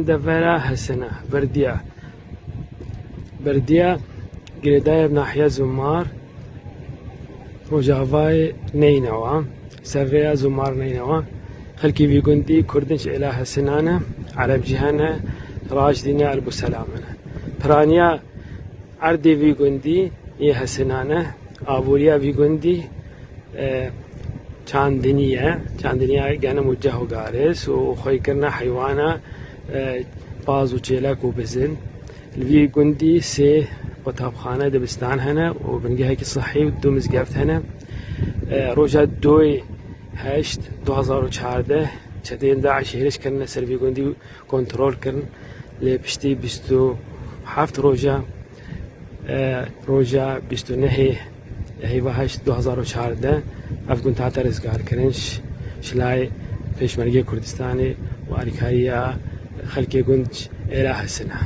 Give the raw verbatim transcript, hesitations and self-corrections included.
Devera Hesina, Berdiya. Berdiya girêdayê nahiya Zûmar, Rojavayê Neynewa, serrêya Zûmar Neynewa. Xelkê vî gundî Kurd in ji êla Hesina ne, Erebcî hene, Rajdî ne, Elbûselam hene. Piraniya erdê vî gundî yê Hesina ne, aboriya vî gundî, e, çandinî ye, çandiniya genim û ceh û garis û xweyîkirina heywana, e, paz û çêlek û bizin. Li vî gundî sê qutabxane, dibistan hene û bingehekî sihî û du mizgeft hene. E, roja doyê heşt du hazar û çardeh çeteyên DAIŞ hêriş kirine ser vî gundî û kontrol kirin. Lê piştî bîst û heft roja, e, roja bîst û nehê heyva heşt du hazar û çardeh ev gund hate rizgarkirin ji, ji layê Pêşmergê Kurdistanê û alîkariya xelkê gund ji êla Hesina.